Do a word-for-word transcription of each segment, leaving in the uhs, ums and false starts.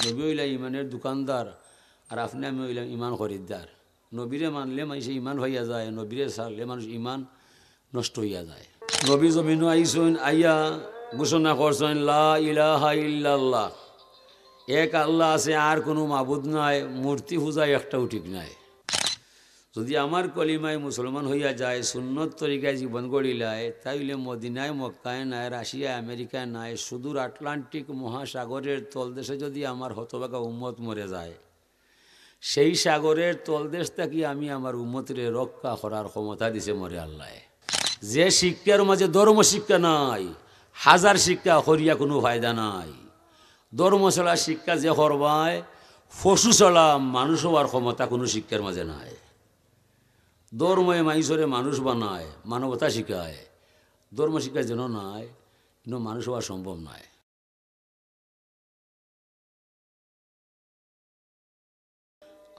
নবী অইলা ইমানের দোকানদার, আর আপনে আমি অইলাম ইমান খরিদ্দার। নবীরে মানলে মানষে ইমান পাইয়া যায়, নবীরে ছাড়লে মানুষ ইমান নষ্ট অইয়া যায়। নবী জমিনো আইছইন, আইয়া ঘোষণা করছইন, "লা ইলাহা ইল্লাল্লাহ, এক আল্লাহ আছে, আর কুনু মাবুদ নাই, মূর্তি পূজা একটাও ঠিক নাই।" যদি আমার কলিমায় মুসলমান হইয়া যায়, সুন্নত তরিকায় জীবন গড়িলায়, তাইলে মদিনায়, মক্কায় নাই, রাশিয়ায়, আমেরিকায় নাই, সুদূর আটলান্টিক মহাসাগরের তলদেশে যদি আমার হতভাগা উম্মত মরে যায়, সেই সাগরের তলদেশ থাকি আমি আমার উম্মতরে রক্ষা করার ক্ষমতা দিছে মোরে আল্লায়। যে শিক্ষার মাঝে ধর্ম শিক্ষা নাই, হাজার শিক্ষা করিয়া কুনু ফায়দা নাই। ধর্ম ছাড়া শিক্ষা যে করবায়, পশু ছাড়া মানুষ হওয়ার ক্ষমতা কুনু শিক্ষার মাঝে নাই। ধর্মে মাইনষরে মানুষ বানায়, মানবতা শিখায়। ধর্ম শিক্ষা যেন নাই, কিন্তু মানুষ হওয়া সম্ভব নয়।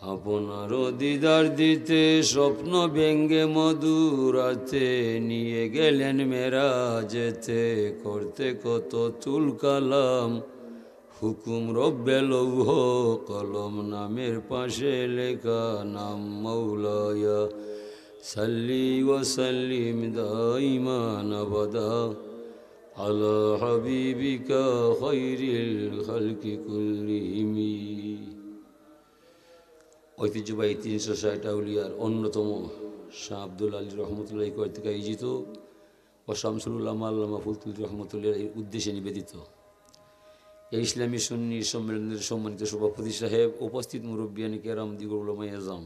আপনার দিদার দিতে স্বপ্ন ভেঙে মধুরাতে নিয়ে গেলেন মেরাজেতে, করতে কত তুল কালাম, হুকুম রব্বে লৌহ কলম, নামের পাশে লেখা নাম মৌলায়া। সাল্লি ওয়া সাল্লিম দাইমান আবাদা আলা হাবিবিকা খাইরিল খালকি কুল্লিহিমি। ঐতিহ্যবাহী তিনশো ষাট আউলিয়ার অন্যতম শাহ আব্দুল আলী রহমতুল্লাহ কর্তৃক আয়োজিত ও শামসুল উলামা আল্লামা ফুলতুলি রহমতুল্লাহ এর উদ্দেশ্যে নিবেদিত এই ইসলামী সুন্নি সম্মেলনের সম্মানিত সভাপতি সাহেব, উপস্থিত মুরব্বিয়ানে কেরাম, দিগর উলামায়ে আজম,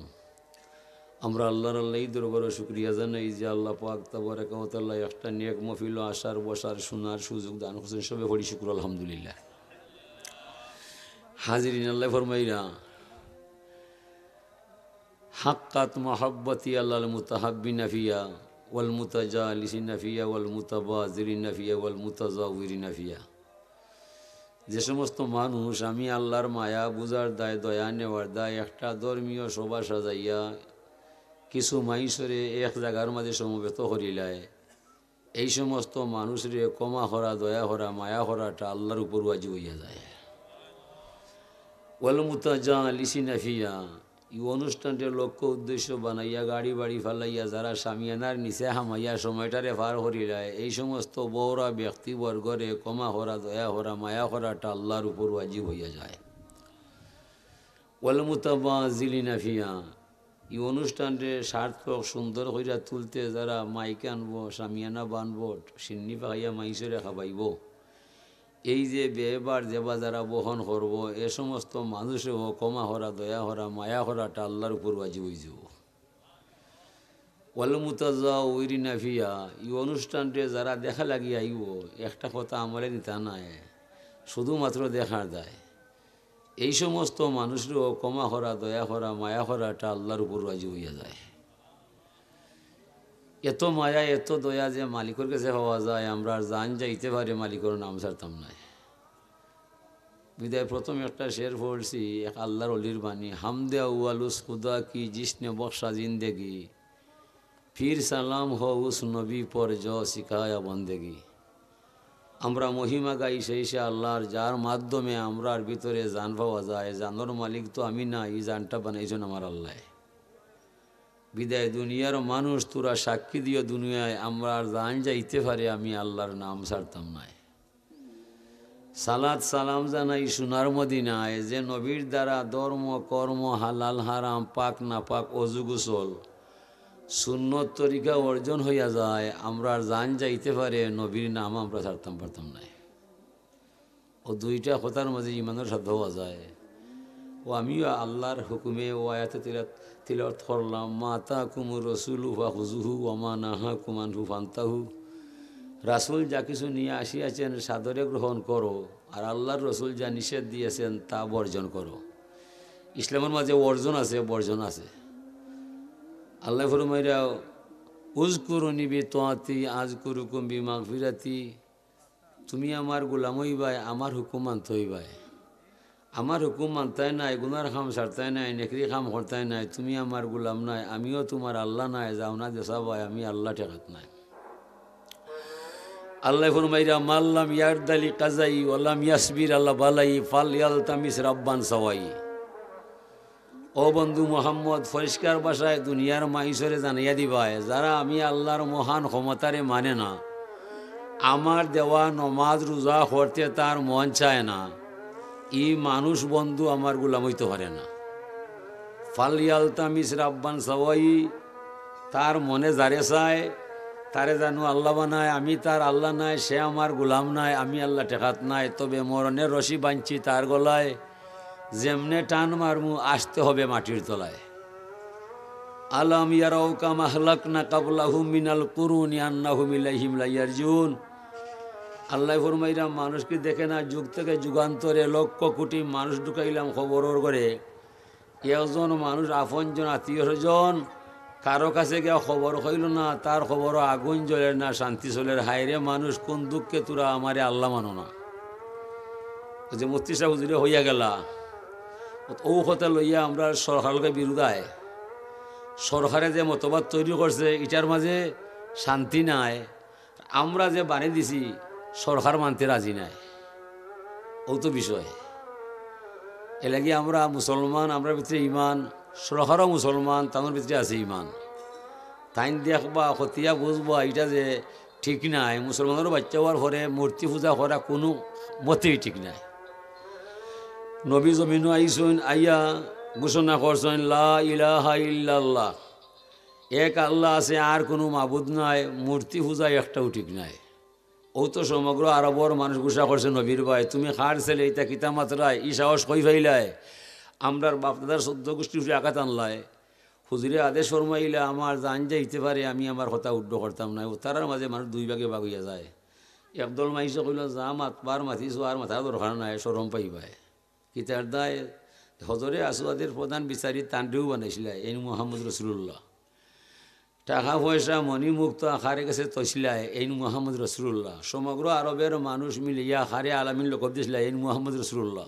আমরা আল্লাহর আল্লাহ এই দরবারে শুকরিয়া জানাই যে আল্লাহ পাক তাবারাকা ওয়া তাআলা একটা নেক মহফিল আসার, বসার, শোনার সুযোগ দান করছেন। সবে পড়ি শুকর আলহামদুলিল্লাহ। হাজিরিন, আল্লাহ ফরমাইরা, "হাক্কাত মাহাব্বতি আলাল মুতাহাব্বিনা ফিয়া ওয়াল মুতাজালিসিনা ফিয়া ওয়াল মুতাবাজিলিনা ফিয়া ওয়াল মুতাজাওয়িরিনা ফিয়া।" যে সমস্ত মানুষ আমি আল্লাহর মায়া বুঝার দায়, দয়া নেওয়ার দায় একটা ধর্মীয় সভা সাজাইয়া কিছু মাইনষরে এক জাগার মাঝে সমবেত করিলায়, এই সমস্ত মানুষরে ক্ষমা করা, দয়া করা, মায়া করাটা আল্লাহর উপর ওয়াজিব অইয়া যায়। ওয়াল মুতাজালিসিনা ফিয়া, ই অনুষ্ঠানরে লক্ষ্য উদ্দেশ্য বানাইয়া গাড়ি বাড়ি ফালাইয়া যারা শামিয়ানার নিচে হামাইয়া সময়টারে পার করিলায়, এই সমস্ত বউরা ব্যক্তিবর্গরে ক্ষমা করা, দয়া করা, মায়া করাটা আল্লাহর উপর ওয়াজিব অইয়া যায়। ওয়াল মুতাবাজিলিনা ফিয়া, ই অনুষ্ঠানরে সার্থক সুন্দর কইরা তুলতে যারা মাইক আনবো, শামিয়ানা বানবো, শিন্নি পাকাইয়া মাইনষরে খাবাইবো, এই যে ব্যয়ভার যেবা যারা বহন করবো, এ সমস্ত মানুষরেও ক্ষমা করা, দয়া করা, মায়া করাটা আল্লাহর উপর ওয়াজিব অইযিবো। ওয়াল মুতাজাওয়িরিনা ফিয়া, ই অনুষ্ঠানরে যারা দেখা লাগি আইবো, একটা কথা আমলে নিতা নায়, শুধুমাত্র দেখার দায়। এই সমস্ত মানুষরেও ক্ষমা করা, দয়া করা, মায়া করাটা আল্লাহর উপর ওয়াজিব অইয়া যায়। এত মায়া, এত দয়া যে মালিকর গেছে পাওয়া যায়, আমরার জান যাইতে পারে মালিকর নাম ছাড়তাম নায়। বিদায় প্রথম একটা শের পড়ছি, এক আল্লাহর অলির বাণী, "হামদে আউয়াল উস খুদা কি জিসনে বখশা জিন্দেগি, ফির সালাম হো উস নবী পর জো সিখায়া বন্দেগি।" আমরা মহিমা গাই সেই সে আল্লাহর, যার মাধ্যমে আমরার ভিতরে জান পাওয়া যায়। জানর মালিক তো আমি না, ই জানটা বানাইছইন আমার আল্লায়। বিদায় দুনিয়ার মানুষ, তোরা সাক্ষী দিও দুনিয়ায়, আমরার জান যাইতে পারে, আমি আল্লাহর নাম ছাড়তাম নায়। সালাত সালাম জানাই সোনার মদিনায়, যে নবীর দ্বারা ধর্ম, কর্ম, হালাল হারাম, পাক না পাক, অজু গোসল, সুন্নত তরিকা অর্জন হইয়া যায়, আমরার জান যাইতে পারে, নবীর নাম আমরা ছাড়তাম পারতাম নায়। ও দুইটা কথার মাঝে ইমানর সাধ্য পাওয়া যায়। ও আমিও আল্লাহর হুকুমে ও আয়াতে তিলাত-, তিলাওয়াত করলাম, "মা আতাকুমুর রাসূলু ফাখুযুহু ওয়া মা নাহাকুম আনহু ফান্তাহু।" রাসূল যা কিছু নিয়ে আসিয়াছেন, সাদরে গ্রহণ করো, আর আল্লাহর রসুল যা নিষেধ দিয়েছেন, তা বর্জন করো। ইসলামের মাঝে অর্জন আছে, বর্জন আছে। আল্লাহ ফরমাইরা, "উযকুরুনি বিতাআতি আযকুরুকুম বিমাগফিরাতি।" তুমি আমার গোলাম অইবায়, আমার হুকুম মানতে অইবায়। আমার হুকুম মানতায় নায়, গুনার কাম ছাড়তায় নায়, নেকির কাম করতায় নায়, তুমি আমার গোলাম নায়, আমিও তোমার আল্লাহ নায়, যাও না দেশা ভাই, আমি আল্লাহ ঠেকাত নায়। আল্লায় ফরমাইরা, "মাল্লাম ইয়ারদালি কাজাই ওয়ালাম ইয়াসবির আলা বালাই ফাল ইয়ালতামিস রাব্বান সাওয়াই।" ও বন্ধু মোহাম্মদ, পরিষ্কার ভাষায় দুনিয়ার মাইনষরে জানাইয়া দিবায়, যারা আমি আল্লার মহান ক্ষমতারে মানে না, আমার দেওয়া নমাজ রোজা করতে তার মন চায় না, ই মানুষ বন্ধু আমার গোলাম অইতো পারে না। ফাল ইয়ালতামিস রাব্বান সাওয়াই, তার মনে যারে চায়, তারে জানু আল্লা বানায়। আমি তার আল্লা নায়, সে আমার গোলাম নায়, আমি আল্লা ঠেকাত নায়, তবে মরণের রশি বানছি তার গলায়, যেমনে টান মারমু আসতে হবে মাটির তলায়। আলাম ইয়ারাও কাম আহলাকনা কাবলাহুম মিনাল কুরুনি আন্নাহুম ইলাইহিম লা ইয়ারজিউন। আল্লায় ফরমাইরা, মানুষ কি দেখে না, যুগ থেকে যুগান্তরে লক্ষ কোটি মানুষ ঢুকাইলাম কবরর ঘরে, একজন মানুষ আপনজন আত্মীয় স্বজন কারো কাছে গিয়া খবর কইল না, তার কবরো আগুন জ্বলের না, শান্তি চলের। হায়রে মানুষ, কোন দুঃখে তোরা আমারে আল্লা মানো না? ওই যে মুফতি সাহেব হুজুরে হইয়া গেলা, ও কথা লইয়া আমরা সরকারকে বিরুদ্ধায়, সরকারে যে মতবাদ তৈরি করছে, ইটার মাঝে শান্তি নাই। আমরা যে বানি দিছি, সরকার মানতে রাজি নাই। ও তো বিষয়। এর লাগি আমরা মুসলমান, আমরার ভিতরে ইমান, সরকারও মুসলমান, তাদের ভিতরে আছে ইমান। তাইন দেখবা, খতিয়া বুঝবা, ইটা যে ঠিক নাই, মুসলমানর বাচ্চা হওয়ার পরে মূর্তি পূজা করা কোনো মতেই ঠিক নাই। নবী জমিনো আইছইন, আইয়া ঘোষণা করছইন, "লা ইলাহা ইল্লাল্লাহ, এক আল্লাহ আছে, আর কোনো মাবুদ নাই, মূর্তি পূজা একটাও ঠিক নাই।" ও তো সমগ্র আরবর মানুষ গুসা করছে নবীর বায়, "তুমি কার ছেলে, ইতা কিতা মাতরায়, ই সাহস কই পাইলায়? আমরার বাপদাদার চৌদ্দ গোষ্ঠীর উপরে আঘাত আনলায়।" হুজুরে আদেশ ফরমাইলা, "আমার জান যাইতে পারে, আমি আমার কথা উড্ড করতাম না।" ও তারার মাঝে মানুষ দুই ভাগে ভাগ হইয়া যায়। একদল মাইনষে কইল, "যা মাতবার মাতিছো, আর মাতার দরকার নাই, শরম পাইবায়।" কিতার দায়? হজরে আসওয়াদের প্রধান বিচারী তানরেউ বানাইছিলা, এইন মুহাম্মদ রসুলুল্লাহ। টাকা পয়সা মণিমুক্তা কারে গেছে থইছিলা, এইন মুহাম্মদ রসুলুল্লাহ। সমগ্র আরবের মানুষ মিলিয়া কারে আলামিন লকব দিছিলা, এইন মুহাম্মদ রসুলুল্লাহ।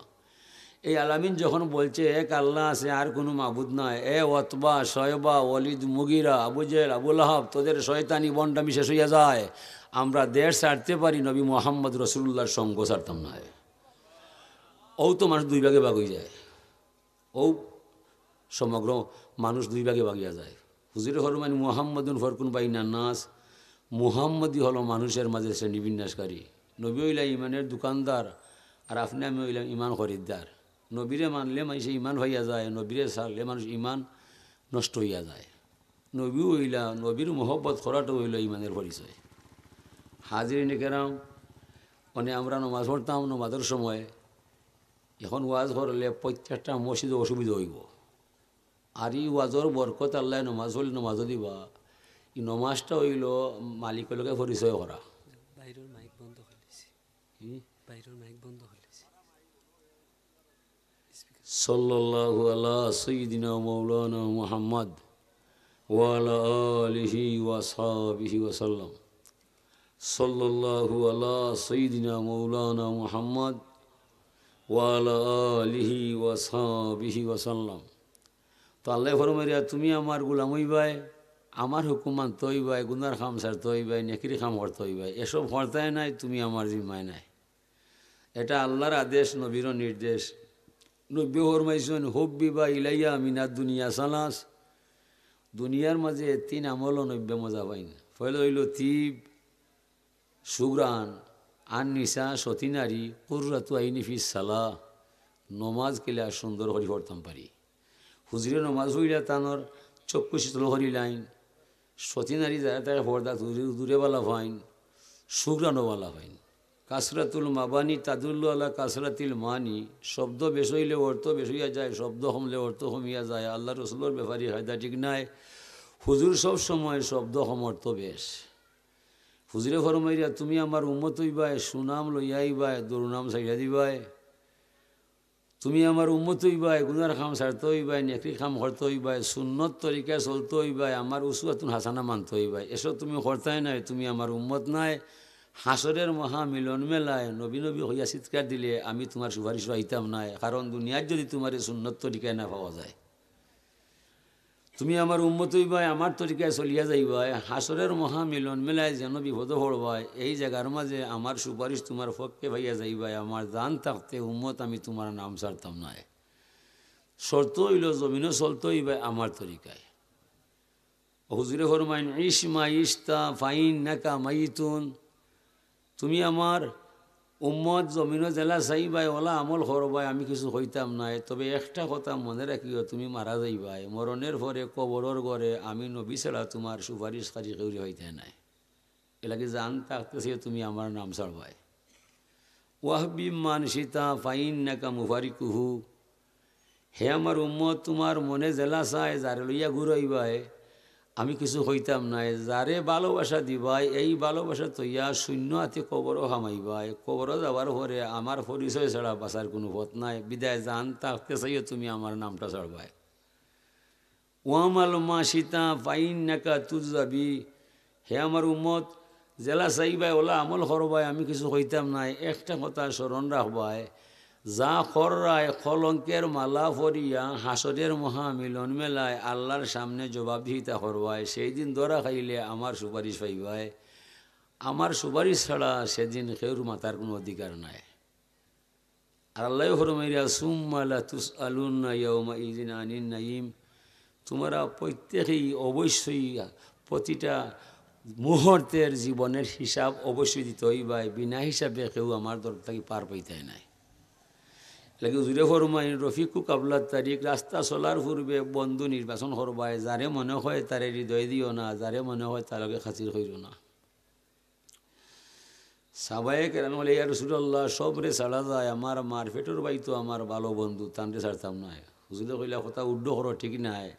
এই আলামিন যখন বলছে, "এক আল্লাহ আছে, আর কোনো মাবুদ নাই," এ ওতবা, শয়বা, ওয়ালিদ, মুগিরা, আবু জেহেল, আবু লাহাব, তোদের শয়তানি বন্ডামি শেষ হইয়া যায়। আমরা দেশ ছাড়তে পারি, নবী মোহাম্মদ রসুলুল্লাহর সঙ্গ ছাড়তাম না। ও তো মানুষ দুই ভাগে ভাগ হয়ে যায়। ও সমগ্র মানুষ দুই ভাগে ভাগিয়া যায়। হুজুরে ফরমাইন, "মুহাম্মাদুন ফরকুন বাইনান নাস", মুহাম্মদই হলো মানুষের মাঝে শ্রেণী বিন্যাসকারী। নবী হইলা ইমানের দোকানদার, আর আপনে আমি হইলাম ইমান খরিদ্দার। নবীরে মানলে মানুষে ইমান পাইয়া যায়, নবীরে ছাড়লে মানুষ ইমান নষ্ট হইয়া যায়। নবীও হইলা, নবীর মহব্বত করাটাও হইল ইমানের পরিচয়। হাজিরিন কেরাম, মানে আমরা নমাজ পড়তাম, নমাজের সময় এখন ওয়াজ করলে প্রত্যেকটা মসজিদে অসুবিধা হইব। আর এই ওয়াজর বরকত আল্লাহ নমাজ হইলে নমাজও দিবা। এই নমাজটা হইল মালিকের লগে পরিচয় করা। বাইরের মাইক বন্ধ করে দিছি। হুম? বাইরের মাইক বন্ধ করে দিছি। সাল্লাল্লাহু আলা সাইয়্যিদিনা মাওলানা মুহাম্মদ ওয়া আলা আলিহি ওয়া সাহবিহি ওয়া সাল্লাম। সাল্লাল্লাহু আলা সাইয়্যিদিনা মাওলানা মুহাম্মদ ওয়া আলা আলিহি ওয়া সাহবিহি ওয়া সাল্লাম। তো আল্লাহ ফরমাইরা, "তুমি আমার গোলাম হইবায়, আমার হুকুম মানতে হইবায়, গুনার কাম ছাড়তে হইবায়, নেকির কাম করতে হইবায়, এসব করতায় নাই, তুমি আমার জিম্মায় নাই।" এটা আল্লাহর আদেশ, নবীরও নির্দেশ। নবী ফরমাইছইন, "হুব্বিবা ইলাইয়া মিনাদ দুনিয়া সালাস", দুনিয়ার মাঝে তিন আমল নবীয়ে মজা পাইন। পয়লা হইল তিব, সুগ্রান, আর নিসা, সতী নারী, কুররাতু আইনি ফিস সালাহ, নমাজ কিলা সুন্দর করি পড়তাম পারি। হুজুরে নমাজ পড়িলা তানর চক্ষু শীতল করিলাইন। সতী নারী যারা তারা পর্দা দূরে, দূরে বালা পাইন, সুগ্রানও বালা পাইন। কাসরাতুল মাবানি তাদুল্লু আলা কাসরাতিল মানি, শব্দ বেশ হইলে অর্থ বেশ হইয়া যায়, শব্দ কমলে অর্থ কমিয়া যায়। আল্লাহ রসুলর ব্যাপারে কায়দা ঠিক নাই। হুজুর সব সময় শব্দ কম অর্থ বেশ। হুজুরে ফরমাইরা, "তুমি আমার উম্মত হইবায়, সুনাম লইয়া আইবায়, দুর্নাম ছাড়িয়া দিবায়।" তুমি আমার উম্মত হইবায়, গুনার কাম ছাড়তে হইবায়, নেকির কাম করতে হইবায়, সুন্নত তরিকায় চলতে হইবায়, আমার উসওয়াতুন হাসানা মানতে হইবায়। এসব তুমি করতায় নায়, তুমি আমার উম্মত নায়। হাশরের মহা মিলন মেলায় নবী নবী হইয়া চিৎকার দিলে আমি তোমার সুপারিশ পাইতাম নায়, কারণ দুনিয়ার যদি তোমার এই সুন্নত তরিকায় না পাওয়া যায়। তুমি আমার উম্মত অইবায়, আমার তরিকায় চলিয়া যাইবায়, হাশরের মহামিলন মেলায় যেন বিপদো পড়বায়, এই জাগার মাঝে আমার সুপারিশ তুমার পক্ষে পাইয়া যাইবায়, আমার জান থাকতে উম্মত আমি তুমার নাম ছাড়তাম নায়। শর্ত অইলো জমিনো চলতে অইবায় আমার তরিকায়। হুজুরে ফরমাইন, "ইশ মা ইশতা ফাইন্নাকা মাইতুন।" তুমি আমার উম্মত, জমিনো যেলা চাইবায়, অলা আমল করবায়, আমি কিছু কইতাম নায়। তবে একটা কথা মনে রাখিও, তুমি মারা যাইবায়। মরণের পরে কবরর ঘরে আমি নবী ছাড়া তুমার সুপারিশকারী কেউরে পাইতায় নায়। এরলাগি জান থাকতে চাইও তুমি আমার নাম ছাড়বায়। "ওয়াহবিব মান শিতা ফাইন্নাকা মুফারিকুহু।" হে আমার উম্মত, তুমার মনে যেলা চায়, যারে লইয়া ঘুরাইবায়, আমি কিছু কইতাম নায়। যারে ভালোবাসা দিবায়, এই ভালোবাসা থইয়া শূন্য আতে কবরো হামাইবায়। কবরো যাওয়ার পরে আমার পরিচয় ছাড়া বাঁচার কুনু পথ নাই। বিদায় জান থাকতে চাইও তুমি আমার নামটা ছাড়বায়। "ওয়ামাল মা শিতা ফাইন্নাকা তুজাবি।" হে আমার উম্মত, যেলা চাইবায় অলা আমল করবায়, আমি কিছু কইতাম নায়। একটা কথা স্মরণ রাখবায়, যা কররায় কলঙ্কের মালা পরিয়া হাশরের মহামিলন মেলায় আল্লার সামনে জবাবদিহিতা করবায়, সেই দিন ধরা খাইলে আমার সুপারিশ পাইবায়। আমার সুপারিশ ছাড়া সেদিন কেউর মাতার কুনু অধিকার নাই। আর আল্লায় ফরমাইরা, "সুম্মা লাতুসআলুন্না ইয়াউমাইযিন আনিন নাঈম।" তুমরা প্রত্যেকেই অবশ্যই প্রতিটা মুহূর্তের জীবনের হিসাব অবশ্যই দিতে অইবায়। বিনা হিসাবে কেউ আমার দরবার থাকি পার পাইতায় নায়। লাগি হুজুরে ফরমাইন, "রফিকু কাবলা তারিক", রাস্তা চলার পূর্বে বন্ধু নির্বাচন করবায়। যারে মনে হয় তারে হৃদয় দিও না, যারে মনে হয় তার লগে খাতির করিও না। সাহাবায়ে কেরাম বলে, "ইয়া রাসূলুল্লাহ, সবরে ছাড়া যায়, আমার মার পেটর ভাই তো আমার ভালো বন্ধু, তানরে ছাড়তাম নায়।" হুজুরে কইলা, "কথা উড্ড করো, ঠিক নায়।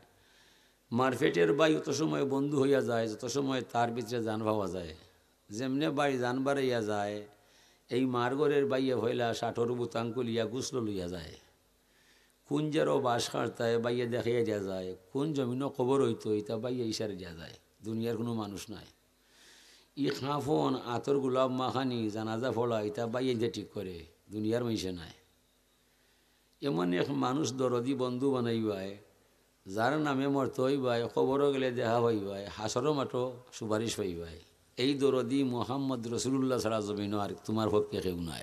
মার পেটর ভাই অত সময় বন্ধু হইয়া যায়, যত সময় তার ভিতরে জান পাওয়া যায়। যেমনে ভাই জান বাড়াইয়া যায়, এই মার ঘরের ভাইয়ে পয়লা শার্টর বুতাম খুলিয়া গোসল লইয়া যায়। কুন জারো বাঁশ কাটতায়, ভাইয়ে দেখাইয়া দিয়া যায়। কুন জমিনো কবর অইতো, ইতা ভাইয়ে ইশারা দিয়া যায়। দুনিয়ার কুনু মানুষ নাই। ই কাফন, আতর গোলাপ মাখানি, জানাজা পড়া, ইতা ভাইয়ে ইনতে ঠিক করে, দুনিয়ার মানষে নায়।" এমন এক মানুষ দরদি বন্ধু বানাইবায়, যার নামে মরতে অইবায়, কবরো গেলে দেখা পাইবায়, হাশরর মাঠো সুপারিশ পাইবায়। এই দরদি মুহাম্মদ রাসূলুল্লাহ ছাড়া জমিনো আর তুমার পক্ষে কেউ নাই।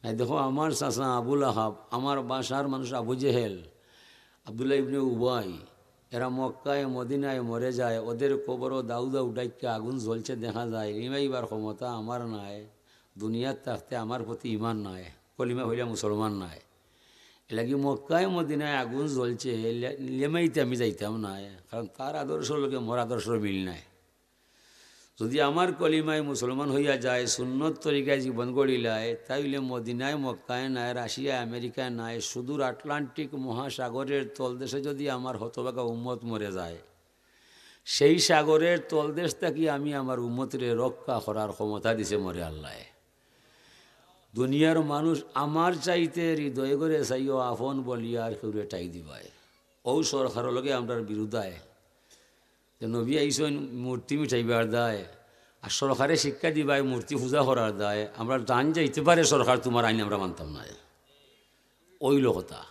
নাই, দেখো, আমার চাচা আবু লাহাব, আমার বাসার মানুষ আবু জেহেল, আব্দুল্লাহ ইবনে উবাই, এরা মক্কায় মদিনায় মরে যায়, ওদের কবরো দাউ দাউ ডাইক্কা আগুন জ্বলছে দেখা যায়। লিমাইবার ক্ষমতা আমার নাই, দুনিয়াত থাকতে আমার প্রতি ইমান নাই, কলিমা পড়িয়া মুসলমান নাই। এরলাগি মক্কায় মদিনায় আগুন জ্বলছে, লে-, লেমাইতে আমি যাইতাম নায়, কারণ তার আদর্শর লগে মোর আদর্শর মিল নাই। যদি আমার কলিমায় মুসলমান হইয়া যায়, সুন্নত তরিকায় জীবন গড়িলায়, তাইলে মদিনায় মক্কায় নায়, রাশিয়ায় আমেরিকায় নায়, সুদূর আটলান্টিক মহাসাগরের তলদেশে যদি আমার হতভাগা উম্মত মরে যায়, সেই সাগরের তলদেশ থাকি আমি আমার উম্মতরে রক্ষা করার ক্ষমতা দিছে মোরে আল্লায়। দুনিয়ার মানুষ আমার চাইতে হৃদয় করে চাইও আপন বলিয়া আর কেউরে ঠাই দিবায়। অউ সরকারর লগে আমরার বিরুধায় যে নবী আইছইন মূর্তি মিটাইবার দায়, আর সরকারে শিক্ষা দিবায় মূর্তি পূজা করার দায়, আমরার জান যাইতে পারে সরকার, তুমার আইন আমরা মানতাম নায়। অইলো কথা,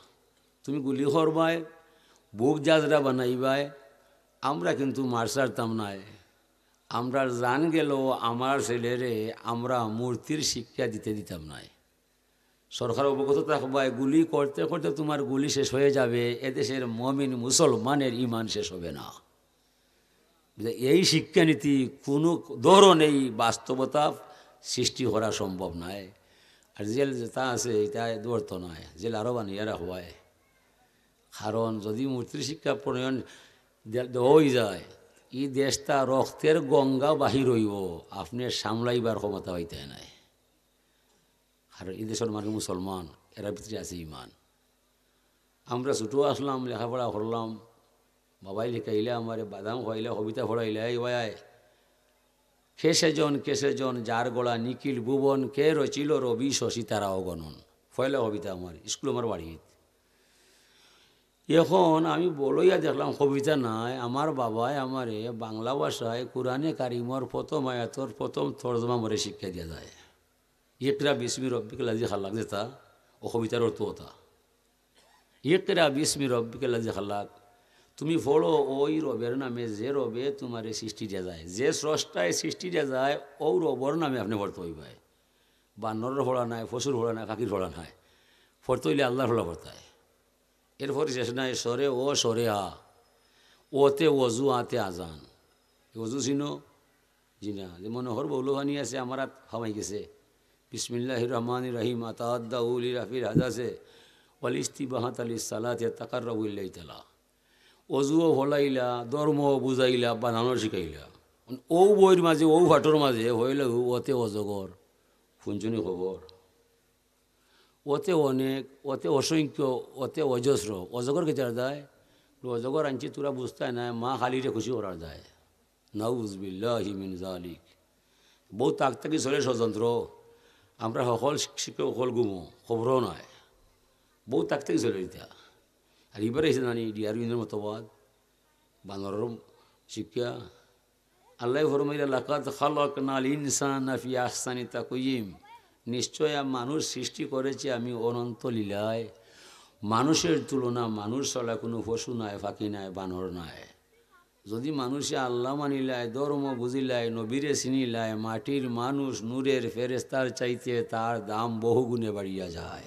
তুমি গুলি করবায়, বুক জাজরা বানাইবায়, আমরা কিন্তু মার ছাড়তাম নায়। আমরার জান গেলেও আমার ছেলেরে আমরা মূর্তির শিক্ষা দিতে দিতাম নায়। সরকার অবগত থাকবায়, গুলি করতে করতে তুমার গুলি শেষ হয়ে যাবে, এদেশের মমিন মুসলমানের ইমান শেষ হবে না। এই শিক্ষানীতি কুনু ধরনেই বাস্তবতা সৃষ্টি করা সম্ভব নায়। আর জেল যেটা আছে, ইটা ধরতো নায়, জেল আরো বানাইয়া রাখবায়। কারণ যদি মূর্তির শিক্ষা প্রণয়ন দে-, দেওয়া অই যায়, ই দেশটা রক্তের গঙ্গা বাহির অইবো, আপনে সামলাইবার ক্ষমতা পাইতায় নায়। আর ই দেশর মানুষ মুসলমান, এরার ভিতরে আছে ইমান। আমরা ছোট আছলাম, লেখাপড়া করলাম, বাবায় লেখাইলা আমারে, বাদাম খাওয়াইলা, কবিতা পড়াইলা, "এই ওয়াই, কে সেজন, কে সেজন, যার গড়া নিখিল ভুবন, কে রচিল রবি শশী তারা অগণন।" পয়লা কবিতা আমার, স্কুল আমার বাড়িত। এখন আমি বড় অইয়া দেখলাম কবিতা নায়, আমার বাবায় আমারে বাংলা ভাষায় কোরআনে কারিমর প্রথম আয়াতর প্রথম তর্জমা মোরে শিক্ষা দিয়া যায়। ইকরা বিসমি রব্বিকাল্লাযী খালাক যেটা, অউ কবিতার অর্থ অটা। ইকরা বিসমি রব্বিকাল্লাযী খালাক, তুমি পড়ো ওই রবের নামে, যে রবে তুমারে সৃষ্টি দিয়া যায়, যে স্রষ্টায় সৃষ্টি দিয়া যায়, ও রবর নামে আপনে পড়তে অইবায়। বানরর পড়া নায়, পশুর পড়া নায়, পাখির পড়া নায়, পড়তে অইলে আল্লার পড়া পড়তায়। এরপরে শেষ নাই, সরে ও সরে আ, ওতে অজু, আতে আজান। অজু চিনো? জি না। যে মনে হর বউলো পানি আছে, আমার আত হামাই গেছে। বিসমিল্লাহির রহমানির রহিম, আতাআদ্দাউ লিরাফিল হাদাসে ওয়াল ইস্তিবাহাতা লিস সালাতি তাকাররাবু ইলাইহি তাআলা। অজুও ফলাইলা, ধর্মও বুঝাইলা, বানানও শিখাইলা। ও বইর মাঝে, ও ফাটর মাঝে হইলে ওতে অজগর, ফুঞ্চুনি খবর। ওতে অনেক, ওতে অসংখ্য, ওতে অজস্র। অজগর কিতার দায়? অজগর আনছি তোরা বুঝতায় না, মা খালিরে খুশি করার দায়। নাউজুবিল্লাহি মিন জালিক। বউত তাক থাকি চলে ষড়যন্ত্র। আমরা সকল শিক-, শিক্ষক সকল গুমো, খবরও নাই। বউত তাক থাকি চলে ইতা। আর ইবার আইছে নানি ডিআরইউনের মতবাদ, বানরর শিক্ষা। আল্লায় ফরমাইরা, "লাকাদ খালাকনাল ইনসানা ফি আহসানি তাকওয়িম।" নিশ্চয় আ-, মানুষ সৃষ্টি করেছি আমি অনন্ত লীলায়। মানুষের তুলনা মানুষ ছাড়া কোনো পশু নাই, পাখি নাই, বানর নাই। যদি মানুষে আল্লাহ মানিলায়, ধর্ম বুঝিলায়, নবীরে চিনিলায়, মাটির মানুষ নূরের ফেরেস্তার চাইতে তার দাম বহুগুণে বাড়িয়া যায়।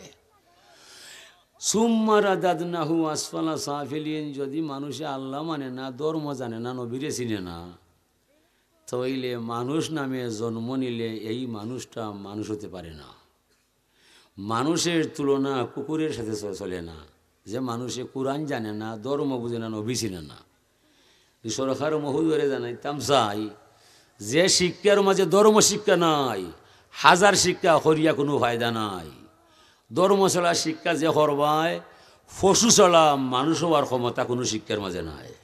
সুম্মা রাদাদনাহু আসফালা সাফিলিন, যদি মানুষে আল্লাহ মানে না, ধর্ম জানে না, নবীরে চিনে না, তাইলে মানুষ নামে জন্ম নিলে এই মানুষটা মানুষ হতে পারে না। মানুষের তুলনা কুকুরের সাথে চ-, চলে না। যে মানুষে কোরআন জানে না, ধর্ম বুঝে না, নবী চিনে না, এই সরকার মহোদয়রে জানাইতাম চাই, যে শিক্ষার মাঝে ধর্ম শিক্ষা নাই, হাজার শিক্ষা করিয়া কোনো ফায়দা নাই। ধর্ম ছাড়া শিক্ষা যে করবায়, পশু ছাড়া মানুষ হওয়ার ক্ষমতা কোনো শিক্ষার মাঝে নাই।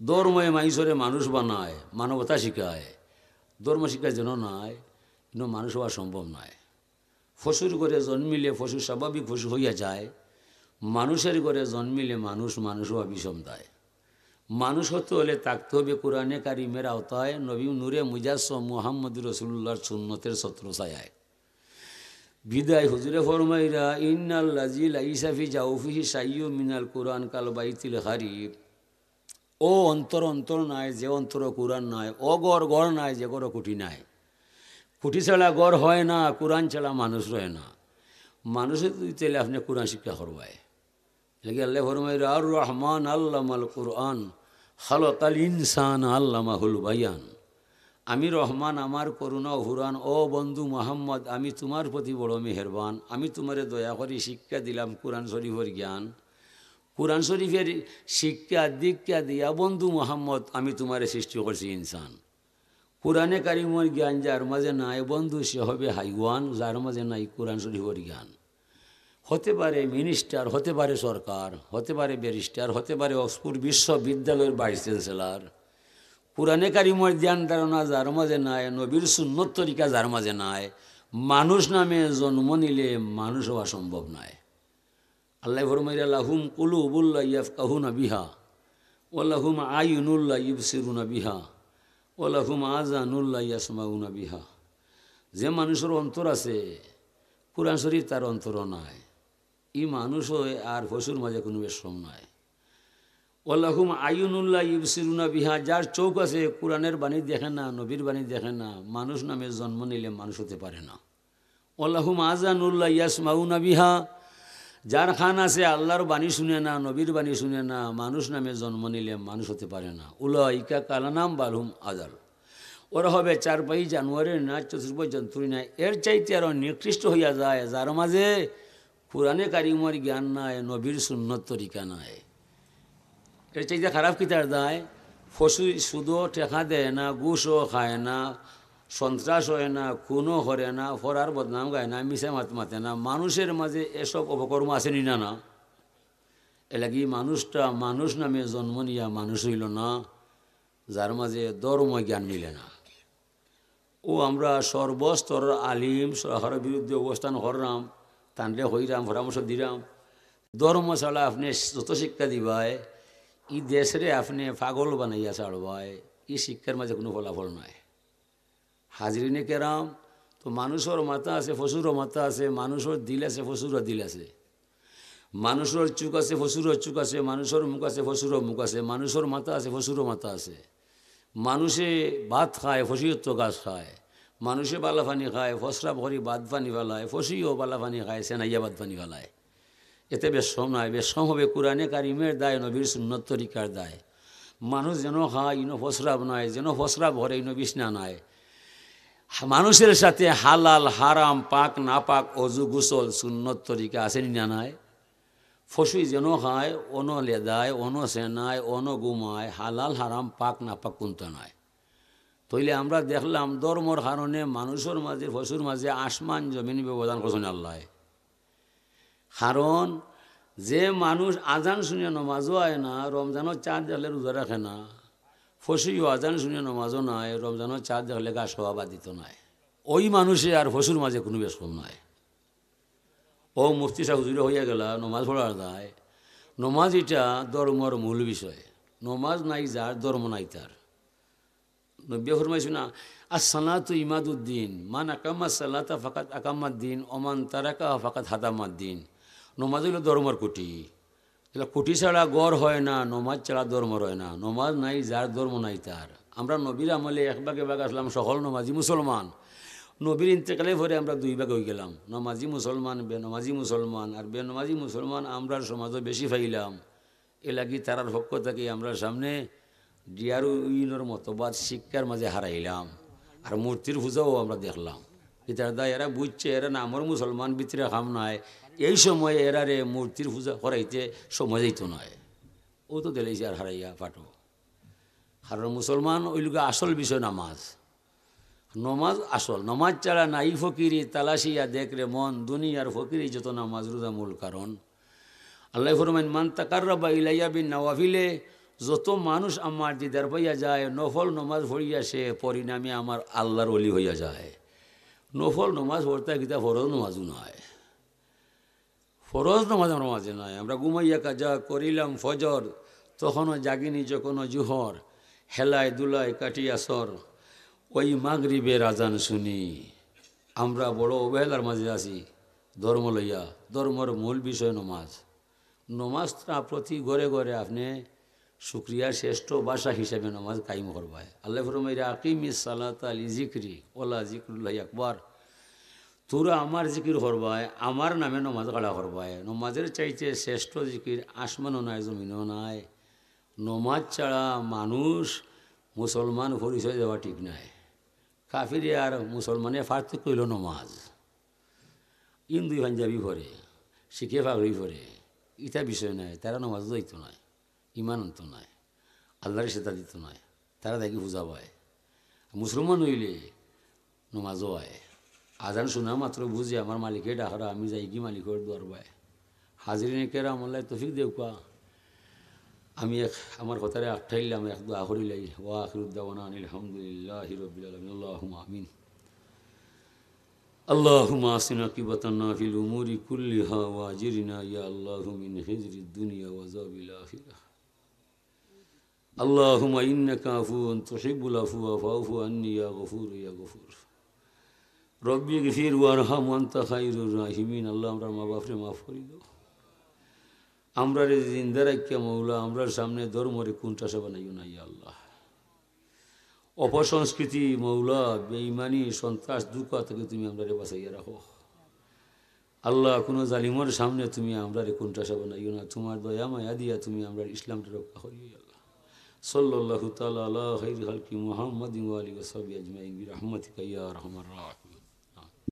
ধর্মে মানুষরে মানুষ বানায়, মানবতা শিখায়। ধর্ম শিক্ষা যেন নাই, কিন্তু মানুষ হওয়া সম্ভব নয়। পশুর ঘরে জন্মিলে পশু স্বাভাবিক পশু হইয়া যায়, মানুষের ঘরে জন্মিলে মানুষ মানুষ হওয়া বিষম দায়। মানুষ হতে হলে থাকতে হবে কোরআনে কারিমের আওতায়, নবী নূরে মুজাসসম মুহাম্মদ রসুলুল্লাহর সুন্নতের ছত্র ছায়ায়। বিদায় হুজুরে ফরমাইরা, "ইন্নাল্লাযী লাইসা ফি জাওফিহি শাইয়ুম মিনাল কুরআন কাল বাইতিল খারিব।" ও অন্তর অন্তর নাই, যে অন্তর কোরআন নাই, ও ঘর ঘর নাই, যে ঘর কুটি নাই। কুটি ছাড়া ঘর হয় না, কোরআন ছাড়া মানুষ রয় না। মানুষে যদি তাইলে আপনে কোরআন শিক্ষা করবায়। এর লাগি আল্লায় ফরমাইরা, "আর রহমান আল্লামাল কুরআন, খালাকাল ইনসান আল্লামাহুল বায়ান।" আমি রহমান, আমার করুণা অফুরান। ও বন্ধু মোহাম্মদ, আমি তুমার প্রতি বড় মেহেরবান। আমি তুমারে দয়া করি শিক্ষা দিলাম কোরআন শরীফর জ্ঞান। কোরআন শরীফের শিক্ষা দীক্ষা দিয়া বন্ধু মোহাম্মদ আমি তুমারে সৃষ্টি করছি ইনসান। কোরআনে কারিমর জ্ঞান যার মাঝে নাই বন্ধু, সে হবে হাইওয়ান, যার মাঝে নাই কোরআন শরীফর জ্ঞান। হতে পারে মিনিস্টার, হতে পারে সরকার, হতে পারে ব্যারিস্টার, হতে পারে অক্সফোর্ড বিশ্ববিদ্যালয়ের ভাইস চ্যান্সেলর। কোরআনে কারিমর ধ্যান ধারণা যার মাঝে নাই, নবীর সুন্নত তরিকা যার মাঝে নাই, মানুষ নামে জন্ম নিলে মানুষ হওয়া সম্ভব নয়। আল্লায় ফরমাইরা, "লাহুম কুলুবুল্লা ইয়াফকাহুনা বিহা, ওয়া লাহুম আয়ুনুল্লা ইবসিরুনা বিহা, ওয়া লাহুম আযানুল্লা ইয়াসমাউনা বিহা।" যে মানুষর অন্তর আছে, কোরআন শরীফ তার অন্তরও নাই, ই মানুষ অয় আর পশুর মাঝে কোনো বেশকম নাই। "ওয়া লাহুম আয়ুনুল্লা ইবসিরুনা বিহা", যার চোখ আছে, কোরআনের বাণী দেখে না, নবীর বাণী দেখে না, মানুষ নামে জন্ম নিলে মানুষ হতে পারে না। "ওয়া লাহুম আযানুল্লা ইয়াসমাউনা বিহা", যার কান আছে, আল্লাহর বাণী শুনে না, নবীর বাণী শুনে না, মানুষ নামে জন্ম নিলে মানুষ হতে পারে না। "উলাইকা কাল আনআম বাল হুম আদাল", ওরা হবে চারপাই জানোয়ারের ন্যায়, চতুষ্পদ জন্তুর ন্যায়, এর চাইতে আরো নিকৃষ্ট হইয়া যায়, যার মাঝে কোরআনে কারিমর জ্ঞান নাই, নবীর সুন্নত তরিকা নাই। এর চাইতে খারাপ কিতার দায়? পশু সুদও টেকা দেয় না, ঘুষও খায় না, সন্ত্রাস হয় না, খুনও করে না, পরার বদনাম গায় না, মিছা মাত মাতে না। মানুষের মাঝে এসব অপকর্ম আছে নি না? না, এর লাগি মানুষটা মানুষ নামে জন্ম নিয়া মানুষ হইল না, যার মাঝে ধর্ম জ্ঞান মিলে না। ও আমরা সর্বস্তর আলিম সরকারের বিরুদ্ধে অবস্থান করলাম, তানরে কইরাম, পরামর্শ দিলাম, ধর্ম ছাড়া আপনে যত শিক্ষা দিবায়, ই দেশরে আপনে পাগল বানাইয়া ছাড়বায়, ই শিক্ষার মাঝে কোনো ফলাফল নাই। হাজিরিনে কেরাম, তো মানুষর মাথা আছে, পশুরও মাথা আছে, মানুষর দিল আছে, পশুরও দিল আছে। মানুষর চউখ আছে, পশুরও চউখ আছে, মানুষর মুখ আছে, পশুরও মুখ আছে, মানুষর মাথা আছে, পশুরও মাথা আছে। মানুষে ভাত খায়, পশুও তো ঘাস খায়। মানুষে বালা পানি খায়, প্রস্রাব করি ভাত পানি ফালায়, পশুও বালা পানি খায়, সেনাইয়া ভাত পানি ফালায়। এতে বেশকম নাই, বেশকম হবে কোরআনে কারিমের দায়, নবীর সুন্নত তরিকার দায়। মানুষ যেন খায়, ইনো প্রস্রাব নাই, যেন প্রস্রাব করে, ইনো বিছনা নাই। মানুষের সাথে হালাল, হারাম, পাক, নাপাক, অজু, গোসল, সুন্নত তরিকা আছে নি না নাই? পশুই যেন খায়, অনো লেদায়, অনো সেনায়, অনো ঘুমায়, হালাল, হারাম, পাক, নাপাক কুন্তা নাই। তইলে আমরা দেখলাম ধর্মর কারণে মানুষর মাঝে, পশুর মাঝে আসমান জমিন ব্যবধান করছইন আল্লায়। কারণ যে মানুষ আজান শুনিয়া নমাজও আয় না, রমজানর চাঁদ দেখলে রোজা রাখে না, পশুও আজান শুনিয়া নমাজও নায়, রমজানর চাঁদ দেখলে ঘাস খাওয়া বাদ দিত নায়, ওই মানুষে আর পশুর মাঝে কুনু বেশকম নাই। ও মুফতি সাব হুজুরে কইয়া গেলা, নমাজ পড়ার দায়। নমাজ ইটা ধর্মর মূল বিষয়। নমাজ নাই যার, ধর্ম নাই তার। নবীয়ে ফরমাইছইন না, "আসসালাতু ইমাদুদ্দিন, মান আকামাস সালাতা ফাকাদ আকামাদ্দিন, ওমান তারাকাহা ফাকাদ হাদামাদ্দিন।" নমাজ অইলো ধর্মর খুঁটি। ইলা খুঁটি ছাড়া ঘর হয় না, নমাজ ছাড়া ধর্ম রয় না। নমাজ নাই যার, ধর্ম নাই তার। আমরা নবীর আমলে এক ভাগে ভাগ আসলাম সকল নমাজি মুসলমান। নবীর ইন্তেকালের পরে আমরা দুই ভাগ অইগেলাম, নমাজি মুসলমান, বেনমাজি মুসলমান। আর বেনমাজি মুসলমান আমরার সমাজো বেশি পাইলাম। এরলাগি তারার পক্ষ থাকি আমরার সামনে ডিয়ারুইনর মতবাদ শিক্ষার মাঝে হারাইলাম। আর মূর্তির পূজাও আমরা দেখলাম। ইতার দায় এরা বুঝছে, এরা নামর মুসলমান, ভিতরে কাম নাই। এই সময় এরারে মূর্তির পূজা করাইতে সময় যাইতো নায়। ও তো দিলাইছে আর হারাইয়া ফাটো। কারণ মুসলমান অইলোগি আসল বিষয় নামাজ। নমাজ আসল। নমাজ ছাড়া নাই ফকিরি, তালাশিয়া দেখ রে মন, দুনিয়ার ফকিরি যত নামাজ রোজা মূল কারণ। আল্লায় ফরমাইন, "মান তাকাররাবা ইলাইয়া বিন নওয়াফিলে", যত মানুষ আমার দিদার পাইয়া যায়, নফল নমাজ পড়িয়া সে পরিণামে আমার আল্লার ওলি হইয়া যায়। নফল নমাজ পড়তে কিতা ফরজ নমাজও নায়। ফরজ নমাজ আমরা মাঝে নাই। আমরা ঘুমাইয়া কাজা করিলাম ফজর, তখনও জাগিনি যখনও জুহর, হেলায় দুলায় কাটি আসর, ওই মাগরিবের আজান শুনি। আমরা বড় অবহেলার মাঝে আছি ধর্ম লইয়া। ধর্মর মূল বিষয় নমাজ। নমাজটা প্রতি ঘরে ঘরে আপনে শুকরিয়ার শ্রেষ্ঠ ভাষা হিসাবে নমাজ কায়েম করবায়। আল্লায় ফরমাইরা, "আকিমিস সালাতা লিজিকরি, ওয়ালা জিকরুল্লাহি আকবার।" তোরা আমার জিকির করবায়, আমার নামে নমাজ খাড়া করবায়। নমাজের চাইতে শ্রেষ্ঠ জিকির আসমানও নাই, জমিনও নাই। নমাজ ছাড়া মানুষ মুসলমান পরিচয় দেওয়া ঠিক নায়। কাফিরে আর মুসলমানে পার্থক্য অইলো নমাজ। হিন্দু পাঞ্জাবি পড়ে, শিখে পাগড়ি পড়ে, ইটা বিষয় নায়, তারা নমাজও যাইতো নায়। ইমান আনতো নায়, আল্লারে সেজদা দিতো নায়, তারা দেখি পূজা পায়। মুসলমান অইলে নমাজও আয়। আজান শুনা মাত্র বুঝে আমার মালিকে ডাকরা, আমি যাইগি মালিকর দুয়ার বায়। হাজিরিনে কেরাম, আল্লায় তৌফিক দেউক্কা। আমি এক, আমার কথারে আটকাইলাম, এক দোয়া করিলাই। ওয়া আখিরু দাওয়ানা আনিল হামদুলিল্লাহি রাব্বিল আলামিন। আল্লাহুম্মা আমিন। اللهم أحسن عاقبتنا في الأمور كلها وأجرنا يا الله من خزي الدنيا وعذاب الآخرة. اللهم إنك عفو تحب العفو فاعف عني يا غفور يا غفور. رب اغفر وارحم وأنت خير الراحمين. আল্লাহ, আমরার মা বাপরে মাফ করি দেও। আমরারে জিন্দা রাখিয়া মৌলা, আমরার সামনে ধর্মরে কুণ্ঠাসা বানাইও না, ইয়া আল্লাহ। অপসংস্কৃতি মৌলা, বেঈমানি, সন্ত্রাস, ধোঁকা থাকি তুমি আমরারে বাঁচাইয়া রাখো। আল্লাহ, কুনু জালিমর সামনে তুমি আমরারে কুণ্ঠাসা বানাইও না। তুমার দয়া মায়া দিয়া তুমি আমরার ইসলামরে রক্ষা করিও, ইয়া আল্লাহ। সাল্লাল্লাহু তাআলা আলা খাইরি খালকি মুহাম্মাদিন ওয়া আলিহি ওয়া সাহবিহি আজমাইন বিরহমাতিকা ইয়া আরহামার রাহিমিন।